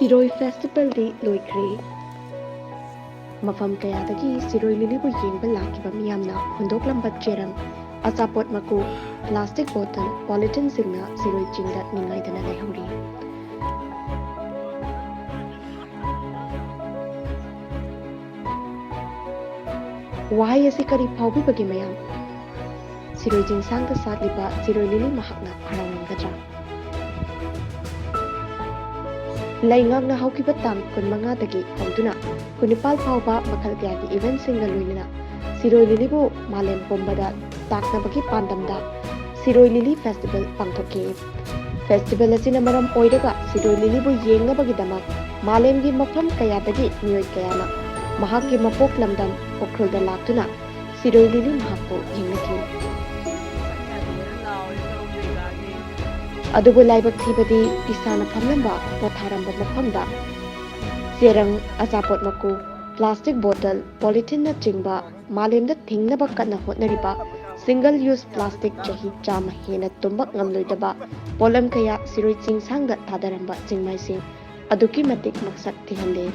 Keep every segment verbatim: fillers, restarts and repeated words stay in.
ꯁꯤꯔꯣꯏ ꯐꯦꯁꯇꯤꯚꯦꯜꯗꯤ ꯂꯣꯏꯈ꯭ꯔꯦ꯫ ꯃꯐꯝ ꯀꯌꯥꯗꯒꯤ ꯁꯤꯔꯣꯏ ꯂꯤꯂꯤꯕꯨ ꯌꯦꯡꯕ ꯂꯥꯛꯈꯤꯕ ꯃꯤꯌꯥꯝꯅ ꯍꯨꯟꯗꯣꯛꯂꯝꯕ ꯆꯦꯔꯪ, ꯑꯆꯥꯄꯣꯠ ꯃꯀꯨ, ꯄ꯭ꯂꯥꯁꯇꯤꯛ ꯕꯣꯇꯜ, ꯄꯣꯂꯤꯊꯤꯟꯁꯤꯡꯅ ꯁꯤꯔꯣꯏ ꯆꯤꯡꯗ ꯅꯤꯡꯉꯥꯏꯗꯅ ꯂꯩꯍꯧꯔꯤ꯫ ꯋꯥꯍꯩ ꯑꯁꯤ ꯀꯔꯤ ꯐꯥꯎꯕꯤꯕꯒꯦ ꯃꯌꯥꯝ? ꯁꯤꯔꯣꯏ ꯆꯤꯡꯁꯥꯡꯗ ꯁꯥꯠꯂꯤꯕ ꯁꯤꯔꯣꯏ ꯂꯤꯂꯤ ꯃꯍꯥꯛꯅ ꯍꯔꯥꯎꯅꯤꯡꯒꯗ꯭ꯔꯥ? ꯂꯩꯉꯥꯛꯅ ꯍꯧꯈꯤꯕ ꯇꯥꯡ ꯀꯨꯟꯃꯉꯥꯗꯒꯤ ꯍꯧꯗꯨꯅ ꯀꯨꯟꯅꯤꯄꯥꯜ ꯐꯥꯎꯕ ꯃꯈꯜ ꯀꯌꯥꯒꯤ ꯏꯚꯦꯟꯠꯁꯤꯡꯒ ꯂꯣꯏꯅꯅ ꯁꯤꯔꯣꯏ ꯂꯤꯂꯤꯕꯨ ꯃꯥꯂꯦꯝ ꯄꯨꯝꯕꯗ ꯇꯥꯛꯅꯕꯒꯤ ꯄꯥꯟꯗꯝꯗ ꯁꯤꯔꯣꯏ ꯂꯤꯂꯤ ꯐꯦꯁꯇꯤꯚꯦꯜ ꯄꯥꯡꯊꯣꯛꯈꯤ꯫ ꯐꯦꯁꯇꯤꯚꯦꯜ ꯑꯁꯤꯅ ꯃꯔꯝ ꯑꯣꯏꯔꯒ ꯁꯤꯔꯣꯏ ꯂꯤꯂꯤꯕꯨ ꯌꯦꯡꯅꯕꯒꯤꯗꯃꯛ ꯃꯥꯂꯦꯝꯒꯤ ꯃꯐꯝ ꯀꯌꯥꯗꯒꯤ ꯃꯤꯑꯣꯏ ꯀꯌꯥꯅ ꯃꯍꯥꯛꯀꯤ ꯃꯄꯣꯛ ꯂꯝꯗꯝ ꯎꯈ꯭ꯔꯨꯜꯗ ꯂꯥꯛꯇꯨꯅ ꯁꯤꯔꯣꯏ ꯂꯤꯂꯤ ꯃꯍꯥꯛꯄꯨ ꯌꯦꯡꯅꯈꯤ꯫ ꯑꯗꯨꯕꯨ ꯂꯥꯏꯕꯛ ꯊꯤꯕꯗꯤ ꯏꯁꯥꯅ ꯐꯝꯂꯝꯕ ꯄꯣꯊꯥꯔꯝꯕ ꯃꯐꯝꯗ ꯆꯦꯔꯪ, ꯑꯆꯥꯄꯣꯠ ꯃꯀꯨ, ꯄ꯭ꯂꯥꯁꯇꯤꯛ ꯕꯣꯇꯜ, ꯄꯣꯂꯤꯊꯤꯟꯅꯆꯤꯡꯕ ꯃꯥꯂꯦꯝꯗ ꯊꯤꯡꯅꯕ ꯀꯟꯅ ꯍꯣꯠꯅꯔꯤꯕ ꯁꯤꯡꯒꯜ ꯌꯨꯁ ꯄ꯭ꯂꯥꯁꯇꯤꯛ ꯆꯍꯤ ꯆꯥꯝꯃ ꯍꯦꯟꯅ ꯇꯨꯝꯕ ꯉꯝꯂꯣꯏꯗꯕ ꯄꯣꯠꯂꯝ ꯀꯌꯥ ꯁꯤꯔꯣꯏ ꯆꯤꯡꯁꯥꯡꯗ ꯊꯥꯗꯔꯝꯕ ꯆꯤꯡꯃꯥꯏꯁꯤꯡ ꯑꯗꯨꯛꯀꯤ ꯃꯇꯤꯛ ꯃꯁꯛ ꯊꯤꯍꯜꯂꯦ꯫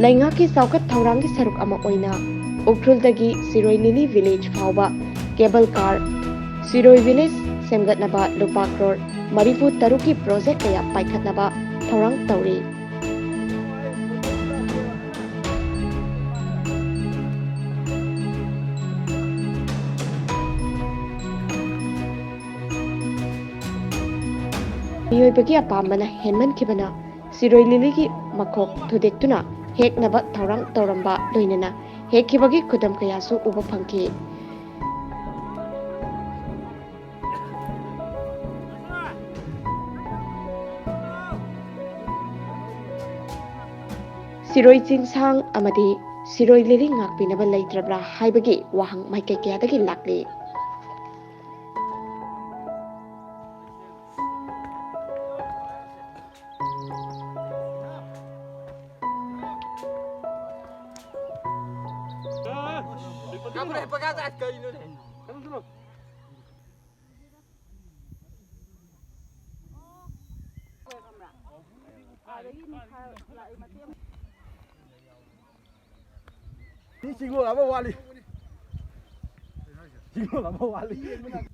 ꯂꯩꯉꯥꯛꯀꯤ ꯆꯥꯎꯈꯠ ꯊꯧꯔꯥꯡꯒꯤ ꯁꯔꯨꯛ ꯑꯃ ꯑꯣꯏꯅ ꯎꯈ꯭ꯔꯨꯜꯗꯒꯤ ꯁꯤꯔꯣꯏ ꯂꯤꯂꯤ ꯚꯤꯂꯦꯖ ꯐꯥꯎꯕ ꯀꯦꯕꯜ ꯀꯥꯔ, ꯁꯤꯔꯣꯏ ꯚꯤꯂꯦꯖ ꯁꯦꯝꯒꯠꯅꯕ ꯂꯨꯄꯥ ꯀ꯭ꯔꯣꯔ ꯃꯔꯤꯐꯨ ꯇꯔꯨꯛꯀꯤ ꯄ꯭ꯔꯣꯖꯦꯛ ꯀꯌꯥ ꯄꯥꯏꯈꯠꯅꯕ ꯊꯧꯔꯥꯡ ꯇꯧꯔꯤ꯫ ꯃꯤꯑꯣꯏꯕꯒꯤ ꯑꯄꯥꯝꯕꯅ ꯍꯦꯟꯃꯟꯈꯤꯕꯅ ꯁꯤꯔꯣꯏ ꯂꯤꯂꯤꯒꯤ ꯃꯈꯣꯛ ꯊꯨꯗꯦꯛꯇꯨꯅ ꯍꯦꯛꯅꯕ ꯊꯧꯔꯥꯡ ꯇꯧꯔꯝꯕ ꯂꯣꯏꯅꯅ ꯍꯦꯛꯈꯤꯕꯒꯤ ꯈꯨꯗꯝ ꯀꯌꯥꯁꯨ ꯎꯕ ꯐꯪꯈꯤ꯫ ꯁꯤꯔꯣꯏ ꯆꯤꯡꯁꯥꯡ ꯑꯃꯗꯤ ꯁꯤꯔꯣꯏ ꯂꯤꯂꯤ ꯉꯥꯛꯄꯤꯅꯕ ꯂꯩꯇ꯭ꯔꯕ꯭ꯔꯥ ꯍꯥꯏꯕꯒꯤ ꯋꯥꯍꯪ ꯃꯥꯏꯀꯩ ꯀꯌꯥꯗꯒꯤ ꯂꯥꯛꯂꯤ꯫ ꯀꯩꯅꯣꯅꯦ? ꯁꯤ ꯆꯤꯡꯂꯣꯜ ꯑꯃ ꯋꯥꯠꯂꯤ꯫ ꯆꯤꯡꯂꯣꯜ ꯑꯃ ꯋꯥꯠꯂꯤ꯫